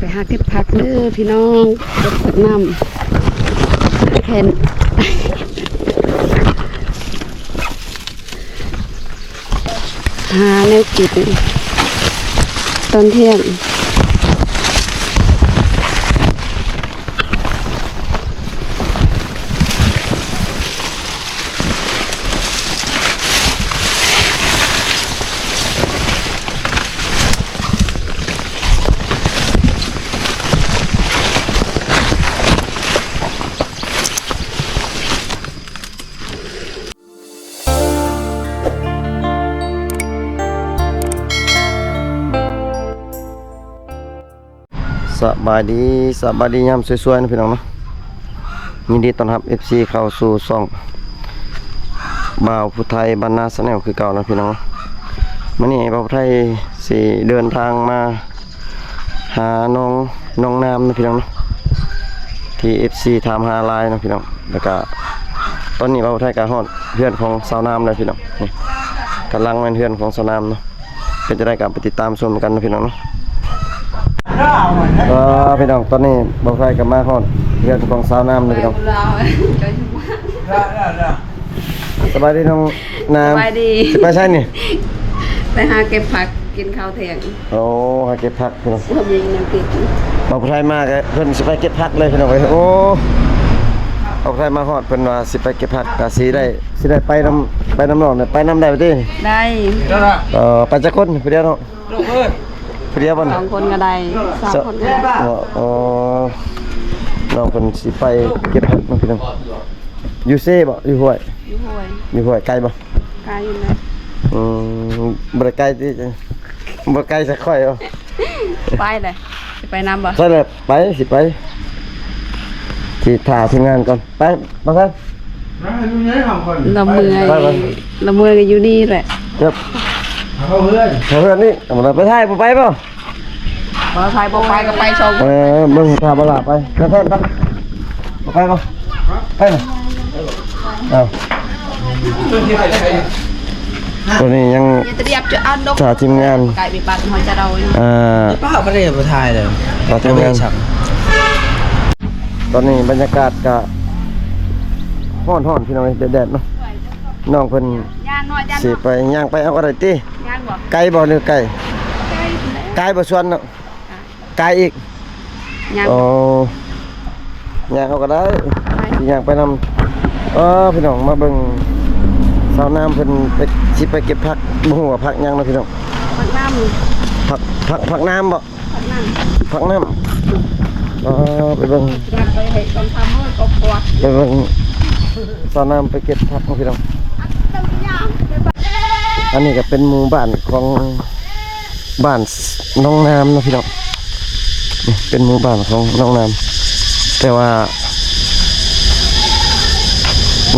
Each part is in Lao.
ໄປຫາເກັບຜັກເດີພີ່ນ້ອງ ເກັບຜັກນ້ຳ ແຜ່ນ ຫາແນວກິນຕອນທ່ຽງ. ສະບາຍດີ ສະບາຍດີຍາມສວຍໆ ນະພີ່ນ້ອງເນາະ. ຍິນດີຕ້ອນຮັບ ເອັຟຊີ ເຂົ້າສູ່ຊ່ອງບ່າວຜູ້ໄທບ້ານນາ Channel ຄືເກົ່ານະພີ່ນ້ອງເນາະ. ມື້ນີ້ບ່າວຜູ້ໄທຊິເດີນທາງມາຫານ້ອງ ນ້ອງນ້ຳນະພີ່ນ້ອງເນາະ ທີ່ ເອັຟຊີ ຖາມຫາຫຼາຍນະພີ່ນ້ອງ. ແລ້ວກະຕອນນີ້ບ່າວຜູ້ໄທກະຮອດເຮືອນຂອງສາວນ້ຳແລ້ວພີ່ນ້ອງ. ນີ້ກຳລັງແມ່ນເຮືອນຂອງສາວນ້ຳເນາະ. ເປັນຈັ່ງໃດກໍໄປຕິດຕາມຊົມກັນນະພີ່ນ້ອງເນາະ. ເອີ ພີ່ນ້ອງ ຕອນນີ້ບ່າວໄທກໍມາຮອດເຮືອນຂອງສາວນ້ຳແລ້ວພີ່ນ້ອງ. ສະບາຍດີນ້ອງນ້ຳ. ສະບາຍດີ. ຊິໄປໃສນີ້? ໄປຫາເກັບຜັກກິນເຂົ້າທ່ຽງ. ໂອ້ ຫາເກັບຜັກພີ່ນ້ອງ. ບໍ່ມີແນວກິນ. ບ່າວໄທມາກໍເພິ່ນຊິໄປເກັບຜັກເລີຍພີ່ນ້ອງເອີຍ. ໂອ້ ບ່າວໄທມາຮອດເພິ່ນວ່າຊິໄປເກັບຜັກ ກໍຊິໄດ້ ຊິໄດ້ໄປນຳ ໄປນຳນ້ອງ ໄປນຳໄດ້ບໍ່ຕິ? ໄດ້. ເອີ ໄປຈັກຄົນ? ຜູ້ດຽວເນາະ? ຜູ້ດຽວບໍ່? ສອງຄົນກໍໄດ້ ສາມຄົນກໍໄດ້. ເອີ ນ້ອງເພິ່ນຊິໄປເກັບຜັກເນາະພີ່ນ້ອງ. ຢູ່ເຊບໍ່? ຢູ່ຫ້ວຍ? ຢູ່ຫ້ວຍ. ຢູ່ຫ້ວຍ ໄກບໍ່? ໄກຢູ່ນະ. ອືມ ບໍ່ໄດ້ໄກຕິ? ບໍ່ໄກຈາກຂ້ອຍບໍ່? ໄປເລີຍ ຊິໄປນຳບໍ່? ໃຊ່ແຫຼະ ໄປ ຊິໄປ ຊິຖ້າທີມງານກ່ອນ. ໄປ ມາຊະ. ລະເມື່ອຍ ໄປ ໄປ ລະເມື່ອຍກໍຢູ່ນີ້ແຫຼະ. ເຂົ້າເຮືອນ ເຂົ້າເຮືອນນີ້. ເອົາ ໄປຖ່າຍ ບໍ່ໄປບໍ່? ບໍ່ຖ່າຍ ບໍ່ໄປກໍໄປສອງຄົນ. ເອີ ເບິ່ງຖ້າບໍ່ລະໄປ ແຊນ ໄປ. ບໍ່ໄປບໍ່? ໄປເນາະ. ເອົາ ຕົວນີ້ຍັງ ຍັງຕຽມຈະເອົາດອກ ຖ້າທີມງານ ໄກໄປປັດຫົວຈະເອົາ. ອ່າ ປ້າບໍ່ໄດ້ ບໍ່ຖ່າຍເລີຍ. ຖ້າທີມງານ ຕອນນີ້ບັນຍາກາດກະຮ້ອນໆ ພີ່ນ້ອງເອີຍ ແດດໆ ເນາະ. ນ້ອງເພິ່ນ ຍ່າງເນາະ ຍ່າງເນາະ ຊິໄປ ຍ່າງໄປເອົາກໍໄດ້ຕິ? ຍ່າງບໍ່? ໄກບໍ່ ຫຼືໄກ? ໄກ ໄກບໍ່ ສວນເນາະ? ກາຍອີກ ຍ່າງ ໂອ້ ຍ່າງເອົາກໍໄດ້ ໄປ ຊິຍ່າງໄປນຳ. ເອີ ພີ່ນ້ອງ ມາເບິ່ງສາວນ້ຳເພິ່ນໄປ ຊິໄປເກັບຜັກ ບໍ່ຮູ້ວ່າຜັກຫຍັງເນາະພີ່ນ້ອງ. ຜັກນ້ຳ ຜັກ ຜັກ ຜັກນ້ຳບໍ່? ຜັກນ້ຳ ຜັກນ້ຳ. ເອີ ໄປເບິ່ງ ໄປເບິ່ງສາວນ້ຳໄປເກັບຜັກເນາະພີ່ນ້ອງ. ອັນນີ້ກໍເປັນໝູ່ບ້ານຂອງ ບ້ານໜອງນ້ຳເນາະພີ່ນ້ອງ. ນີ້ເປັນໝູ່ບ້ານຂອງໜອງນ້ຳ ແຕ່ວ່າ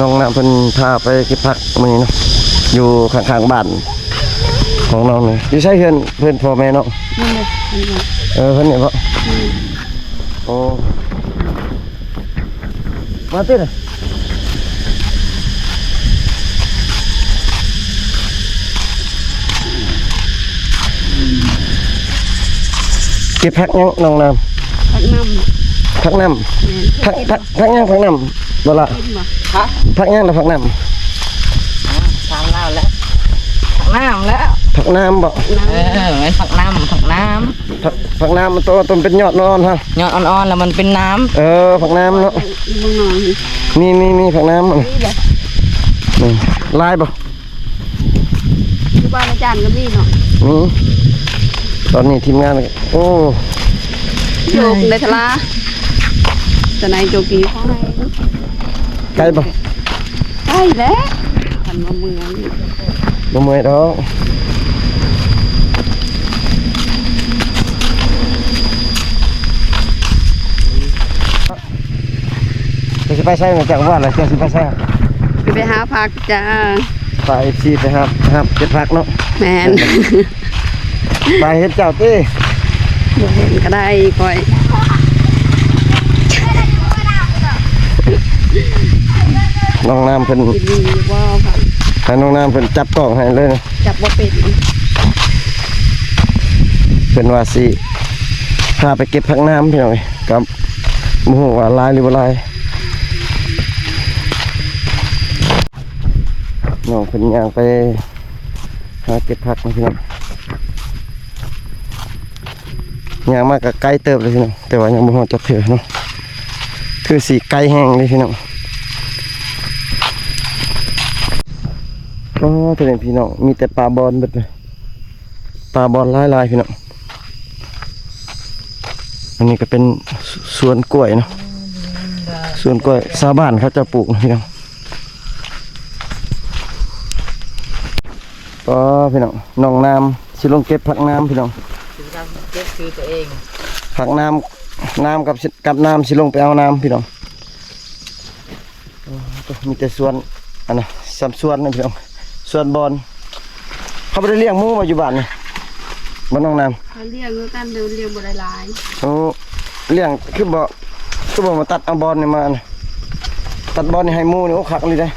ນ້ອງນ້ຳເພິ່ນພາໄປເກັບຜັກມື້ນີ້ເນາະ ຢູ່ຂ້າງໆ ບ້ານຂອງນ້ອງນີ້. ຢູ່ໃສເຮືອນ ເຮືອນພໍ່ແມ່ນ້ອງ? ນີ້ແຫຼະ ນີ້ແຫຼະ. ເອີ ເຮືອນນີ້ບໍ? ອືມ ໂອ້ ມາຕິລະ ເກັບຜັກຫຍັງນ້ອງນ້ຳ? ຜັກນ້ຳ ຜັກນ້ຳ. ແມ່ນ ຜັກ ຜັກ ຜັກຫຍັງ? ຜັກນ້ຳບໍ່ລະ? ເຫັນບໍ່? ຜັກ ຜັກຫຍັງລະ? ຜັກນ້ຳ ອ່າ ຖາມລາວແລ້ວ ຜັກນ້ຳແລ້ວ. ຜັກນ້ຳບໍ? ເອີ ແມ່ນຜັກນ້ຳ ຜັກນ້ຳ. ຜັກ ຜັກນ້ຳມັນໂຕ ໂຕມັນເປັນຍອດອ່ອນໆ ຮະ ຍອດອ່ອນໆ ແລ້ວມັນເປັນນ້ຳ. ເອີ ຜັກນ້ຳເນາະ ນີ້ ນີ້ ນີ້ ຜັກນ້ຳ ນີ້ແຫຼະ. ນີ້ ຫຼາຍບໍ່? ຢູ່ບ້ານອາຈານກໍມີເນາະ. ມີ ຕອນນີ້ທີມງານ ໂອ້ ໂຈກໄດ້ທະລາ ຈະໄດ້ໂຈກກີ ໄກບໍ່? ໄກແຫຼະ ຄັນວ່າເມື່ອຍ ບໍ່ເມື່ອຍດອກ. ເຈົ້າຊິໄປໃສ? ມາຈາກບ້ານແລ້ວ ເຈົ້າຊິໄປໃສ? ຊິໄປຫາຜັກຈ້າ ພາ ເອັຟຊີ ໄປຫາ ຫາເກັບຜັກເນາະ. ແມ່ນ ໄປເຫັນເຈົ້າຕິ? ບໍ່ເຫັນກໍໄດ້ຂ້ອຍ. ນ້ອງນ້ຳເພິ່ນ ກິນດີຢູ່ບໍ່? ໃຫ້ນ້ອງນ້ຳເພິ່ນຈັບກ້ອງໃຫ້ເລີຍນະ. ຈັບບໍ່ເປັນ ເພິ່ນວ່າຊິໃ ພາໄປເກັບຜັກນ້ຳພີ່ນ້ອງເອີຍ ກໍບໍ່ຮູ້ວ່າຫຼາຍຫຼືບໍ່ຫຼາຍ. ນ້ອງເພິ່ນຍ່າງໄປຫາເກັບຜັກນະພີ່ນ້ອງ. ຍ່າງມາກໍໄກເຕີບເລີຍພີ່ນ້ອງ ແຕ່ວ່າຍັງບໍ່ຮອດຈັກເທື່ອເນາະ ຄືຊິໄກແຮງເລີຍພີ່ນ້ອງ. ອໍ ໂທ້ ພີ່ນ້ອງ ມີແຕ່ປ່າບອນເບິດເລີຍ ປ່າບອນຫຼາຍໆ ພີ່ນ້ອງ. ອັນນີ້ກໍເປັນສວນກ້ວຍເນາະ ສວນກ້ວຍຊາວບ້ານເຂົາເຈົ້າປູກນະພີ່ນ້ອງ. ກໍພີ່ນ້ອງ ນ້ອງນ້ຳຊິລົງເກັບຜັກນ້ຳພີ່ນ້ອງ ເກັບຄືຕົວເອງ ຜັກນ້ຳ ນ້ຳກັບ ກັບນ້ຳຊິລົງໄປເອົານ້ຳພີ່ນ້ອງ. ໂອ້ ມີແຕ່ສວນ ອັນນະ ຊ້ຳສວນນະພີ່ນ້ອງ ສວນບອນ. ເຂົາບໍ່ໄດ້ລ້ຽງໝູບໍ່ຢູ່ບ້ານນີ້ ບ້ານນ້ອງນ້ຳ? ເຂົາລ້ຽງຄືກັນ ແຕ່ມັນລ້ຽງບໍ່ໄດ້ຫຼາຍ. ໂອ້ ລ້ຽງຄືບໍ່ ຄືບໍ່ມາຕັດເອົາບອນນີ້ມານະ ຕັດບອນນີ້ໃຫ້ໝູນີ້ ໂອ້ ຄັກອີ່ຫຼີເດ້.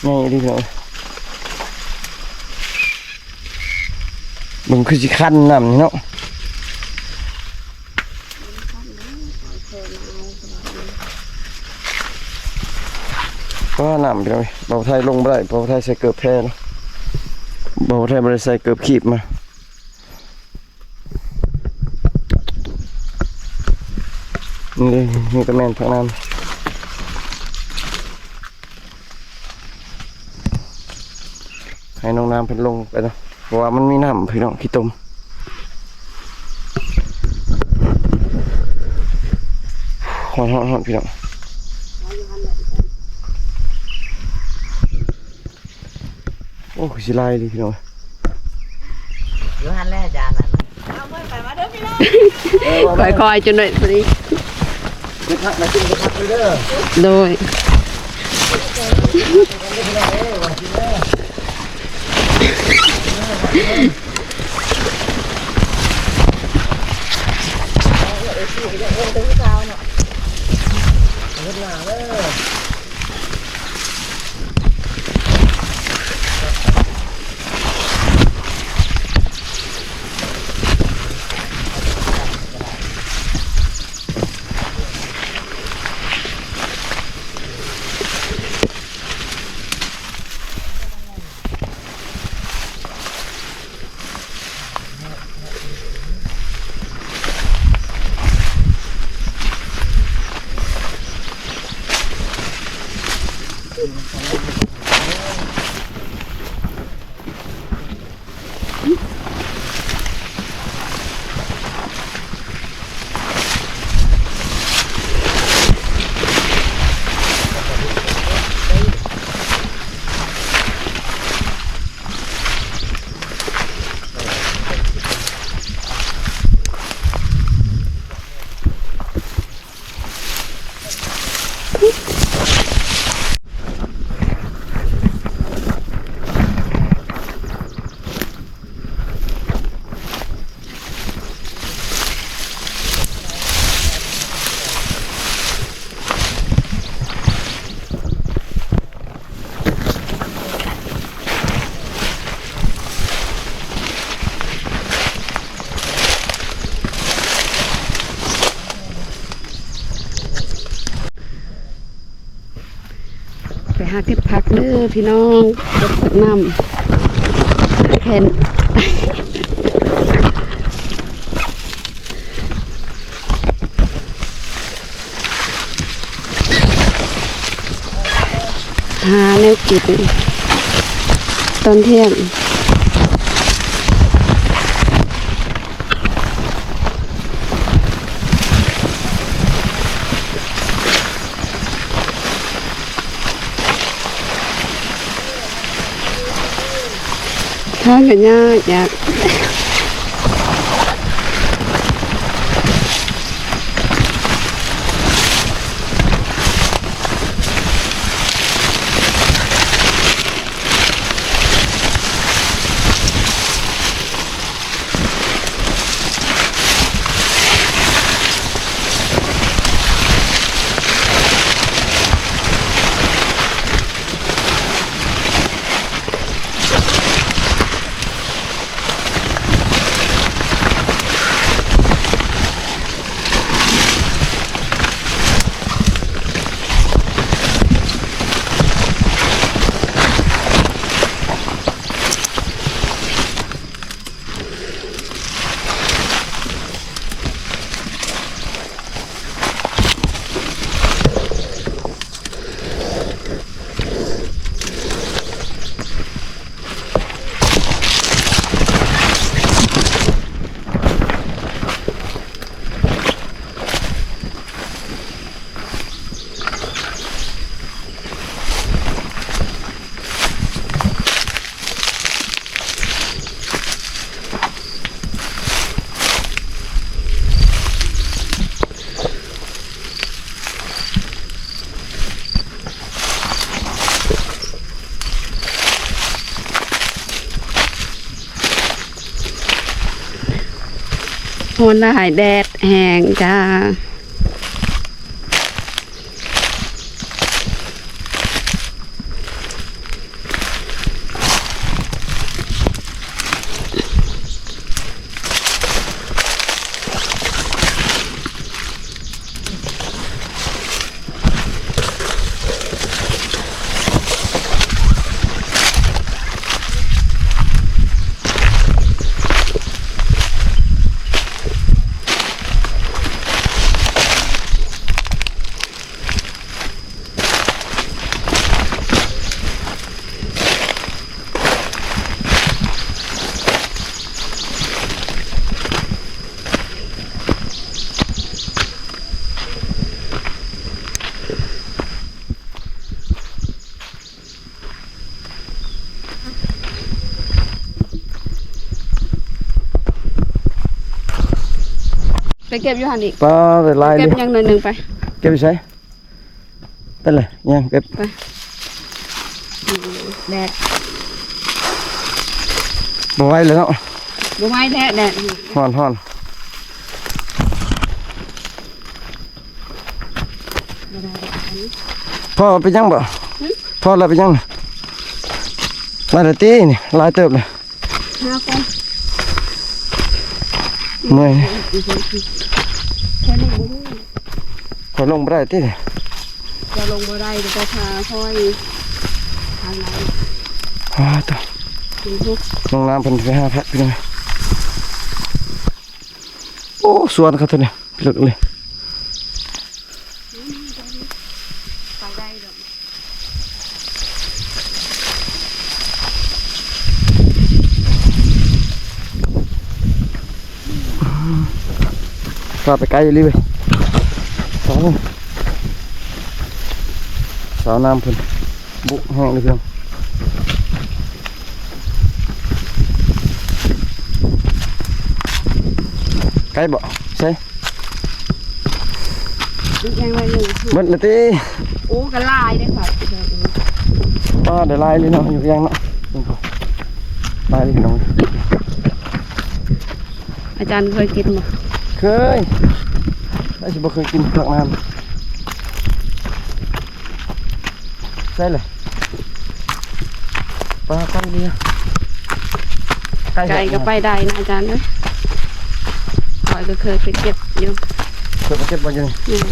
ໃຫຍ່ດີເນາະ ເບິ່ງຄືຊິຄັນນ້ຳນີ້ເນາະ. ວ່ານ້ຳພີ່ນ້ອງເອີຍ ບ່າວໄທລົງບໍ່ໄດ້ ບ່າວໄທໃສ່ເກີບແພເນາະ ບ່າວໄທບໍ່ໄດ້ໃສ່ເກີບຄີບມາ. ນີ້ ນີ້ກໍແມ່ນຜັກນ້ຳ ໃຫ້ນ້ອງນ້ຳເພິ່ນລົງໄປເນາະ ເພາະວ່າມັນມີນ້ຳພີ່ນ້ອງ ຂີ້ຕົມ ຮ້ອນໆ ພີ່ນ້ອງ. ໂອ້ ຄືຊິຫຼາຍເລີຍພີ່ນ້ອງ ຢູ່ຫັ້ນແຫຼະຈານນັ້ນ ຄ່ອຍໆ ຈົນໄດ້ພໍດີ ໄດ້ພັກ ໄດ້ກິນໄດ້ພັກເດີ ໂດຍ. ໄປຫາເກັບຜັກເດີພີ່ນ້ອງ ເກັບຜັກນ້ຳ ແຜ່ນ ຫາແນວກິນຕອນທ່ຽງ. ທາງກໍຍາກ ຍາກ. ເ ຮ້ອນຫຼາຍ ແດດແຮງຈ້າ. ໄປເກັບຢູ່ຫັ້ນອີກ. ປາ ໄດ້ຫຼາຍ ເກັບເລີຍ ຫຍັງໜ້ອຍໜຶ່ງໄປ. ເກັບຢູ່ໃສ? ໄປເລີຍ ຍ່າງເກັບ ໄປ. ແດດ ບໍ່ໄຫວແລ້ວເນາະ. ບໍ່ໄຫວແທ້ ແດດ ຮ້ອນ ຮ້ອນ. ພໍເປັນຫຍັງບໍ່? ຫຶ? ພໍແລ້ວເປັນຫຍັງ? ຫຼາຍແລ້ວຕິນີ້ ຫຼາຍເຕີບເລີຍ. ຫາກ່ອນ ເມື່ອຍ. ແຄ່ນີ້ບໍ່ຮູ້ ຂ້ອຍລົງບໍ່ໄດ້ຕິ. ຈະລົງບໍ່ໄດ້ ຈະພາຂ້ອຍທາງໃດ? ອ້າ ໂທ້ ນ້ອງນ້ຳເພິ່ນໄປຫາຜັກ ພີ່ນ້ອງ. ໂອ້ ສວນເຂົາຕົວນີ້ ເລິກເລີຍ. ໄປໄດ້ດອກ. ພາໄປໄກອີ່ຫຼີເວີຍ. ສາວ ສາວນ້ຳເພິ່ນ ບຸແຮງເລີຍພີ່ນ້ອງ. ໄກບໍ່? ໃສ? ອີກຢ່າງໜ້ອຍໜຶ່ງ ໝົດແລ້ວຕິ. ໂອ້ ກໍຫຼາຍເດ້ຂ້ອຍ. ປ້າ ໄດ້ຫຼາຍເລີຍເນາະ ຢູ່ຢ່າງເນາະ ຫຼາຍເລີຍພີ່ນ້ອງ. ອາຈານເຄີຍກິນບໍ່? ເຄີຍ. ໃຜຊິບໍ່ເຄີຍກິນຜັກນ້ຳ? ໃສ່ເລີຍ ປາ ໄກ່ນີ້ ໄກ່ ໄກ່ກໍໄປໄດ້ນະອາຈານເອີຍ. ຂ້ອຍກໍເຄີຍໄປເກັບຢູ່. ເຄີຍໄປເກັບບໍ່ຢູ່ນີ້? ແມ່ນ.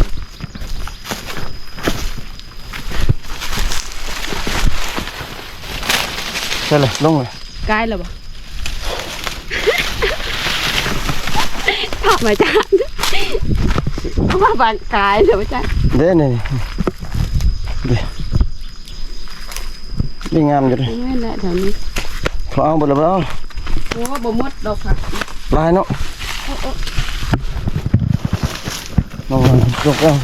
ໃສ່ເລີຍ ລົງເລີຍ. ກາຍແລ້ວບໍ່? ຖາມອາຈານ ວ່າບາງກາຍແລ້ວອາຈານ. ເດ້ ນີ້ ນີ້ ນີ້ງາມຢູ່ເດ້. ແມ່ນແຫຼະ ແຖວນີ້ ເຂົາເອົາເບິດແລ້ວບໍ່? ໂອ້ ບໍ່ໝົດດອກຜັກ ຫຼາຍເນາະ. ໂອ້ ໂອ້ ລອງ ລອງ ລອງ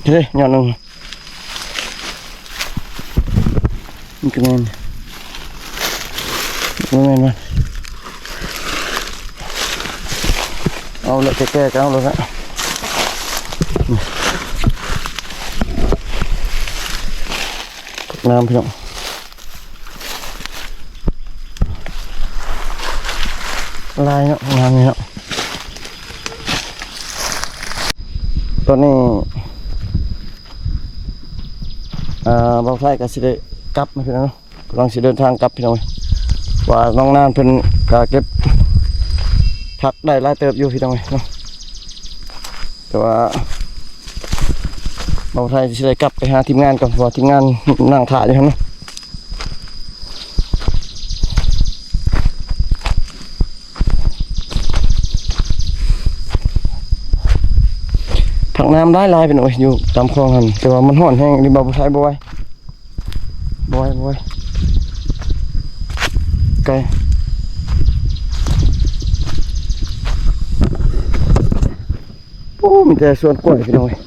ເຮີ້ຍ ຍອດໜຶ່ງ. ມັນກໍແມ່ນ ບໍ່ແມ່ນມັນ ເອົາລະ ແກ່ໆ ກໍເອົາລະ. ຜັກນ້ຳພີ່ນ້ອງ ຫຼາຍເນາະ ຜັກນ້ຳນີ້ເນາະ. ຕອນນີ້ ອ່າ ບ່າວໄທກໍຊິໄດ້ກັບນະພີ່ນ້ອງເນາະ. ກຳລັງຊິເດີນທາງກັບພີ່ນ້ອງເອີຍ ວ່ານ້ອງນານເພິ່ນກະເກັບຜັກໄດ້ຫຼາຍເຕີບຢູ່ພີ່ນ້ອງເອີຍເນາະ. ແຕ່ວ່າບ່າວໄທຊິໄດ້ກັບໄປຫາທີມງານກ່ອນ ເພາະວ່າທີມງານນັ່ງຖ້າຢູ່ຫັ້ນເນາະ. ຜັກນ້ຳຫຼາຍໆ ພີ່ນ້ອງເອີຍ ຢູ່ຕາມຄອງຫັ້ນ ແຕ່ວ່າມັນຮ້ອນແຮງ ນີ້ບ່າວໄທບໍ່ໄຫວ. ບໍ່ໄຫວ ບໍ່ໄຫວ ໄກ. ໂອ້ ມີແຕ່ສວນກ້ວຍພີ່ນ້ອງເອີຍ.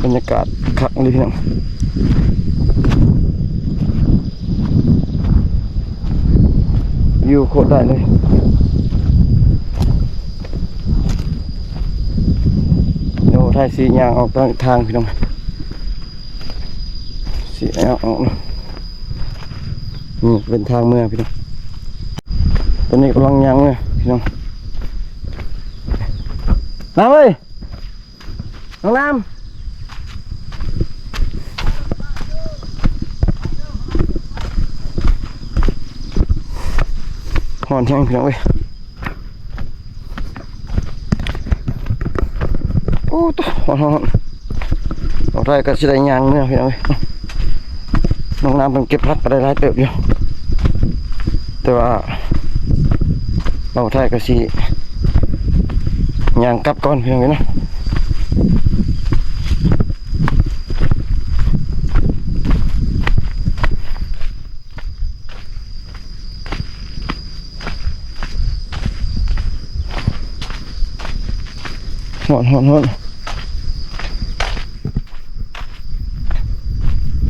ບັນຍາກາດຄັກອີ່ຫຼີພີ່ນ້ອງ ວິວໂຄດໄດ້ເລີຍ. ໄປ ຊິຍ່າງອອກທາງ ທາງພີ່ນ້ອງ ຊິຍ່າງອອກເນາະ. ນີ້ເປັນທາງເມືອພີ່ນ້ອງ. ຕອນນີ້ກຳລັງຍ່າງເມືອພີ່ນ້ອງ. ນ້ຳເອີຍ ນ້ອງນ້ຳ ຮ້ອນແຮງພີ່ນ້ອງເອີຍ. ໂອ້ ໂຕ ຮ້ອນໆໆ. ເຮົາໄດ້ກໍຊິໄດ້ຍ່າງເມືອພີ່ນ້ອງເອີຍ. ນ້ອງນ້ຳເພິ່ນເກັບຜັກກໍໄດ້ຫຼາຍເຕີບຢູ່ ແຕ່ວ່າເຮົາໄດ້ກໍຊິຍ່າງກັບກ່ອນພີ່ນ້ອງເອີຍເນາະ. ຮ້ອນ ຮ້ອນ ຮ້ອນ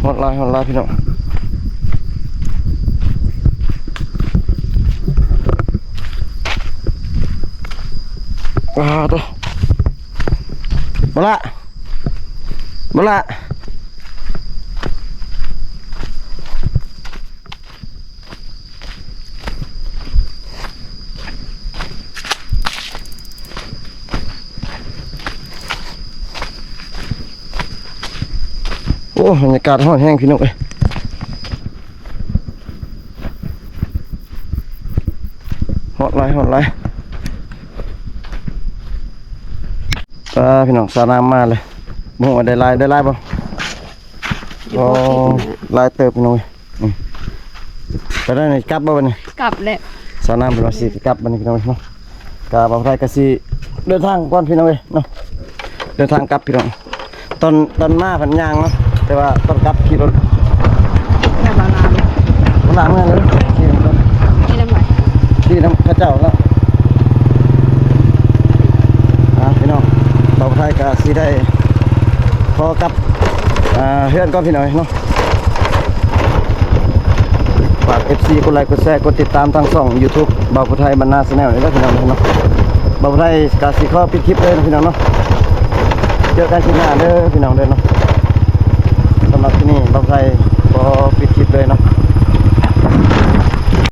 ຮ້ອນຫຼາຍ ຮ້ອນຫຼາຍພີ່ນ້ອງ. ອ້າ ໂຕ ບໍ່ລະ ບໍ່ລະ. ໂອ້ ບັນຍາກາດຮ້ອນແຮງພີ່ນ້ອງເອີຍ. ຮ້ອນຫຼາຍ ຮ້ອນຫຼາຍ. ອ່າ ພີ່ນ້ອງ ສາວນ້ຳມາເລີຍ. ບໍ່ຮູ້ວ່າໄດ້ຫຼາຍ ໄດ້ຫຼາຍບໍ່? ໂອ້ ຫຼາຍເຕີບພີ່ນ້ອງເອີຍ. ອືມ ໄປໄດ້ນີ້ ກັບບໍ່ບັດນີ້? ກັບແຫຼະ. ສາວນ້ຳເພິ່ນວ່າຊິກັບບັດນີ້ພີ່ນ້ອງເອີຍເນາະ. ກະບ່າວໄທກະຊິເດີນທາງກ່ອນພີ່ນ້ອງເອີຍເນາະ. ເດີນທາງກັບພີ່ນ້ອງ. ຕອນ ຕອນມາເພິ່ນຍ່າງເນາະ ແຕ່ວ່າຕອນກັບຂີ່ລົດ. ແລ້ວບ່າວນາມ ບ່າວນາມເມືອເລີຍ ຂີ່ນຳໃຜ? ຂີ່ນຳເຂົາເຈົ້າເນາະ. ອ່າ ພີ່ນ້ອງ ບ່າວໄທກະຊິໄດ້ຂໍກັບ ອ່າ ເຮືອນກ່ອນພີ່ນ້ອງເນາະ. ຝາກ ເອັຟຊີ ກົດໄລ ກົດແຊ ກົດຕິດຕາມທາງຊ່ອງ YouTube ບ່າວຜູ້ໄທ ບັນນາ Channel ນີ້ເດີພີ່ນ້ອງເນາະ. ບ່າວຜູ້ໄທກະຊິຂໍປິດຄລິບເລີຍເນາະພີ່ນ້ອງເນາະ. ເຈີກັນຄລິບໜ້າເດີພີ່ນ້ອງເດີເນາະ. ສຳລັບທີ່ນີ້ບ່າວຜູ້ໄທຂໍປິດຄລິບເລີຍເນາະ.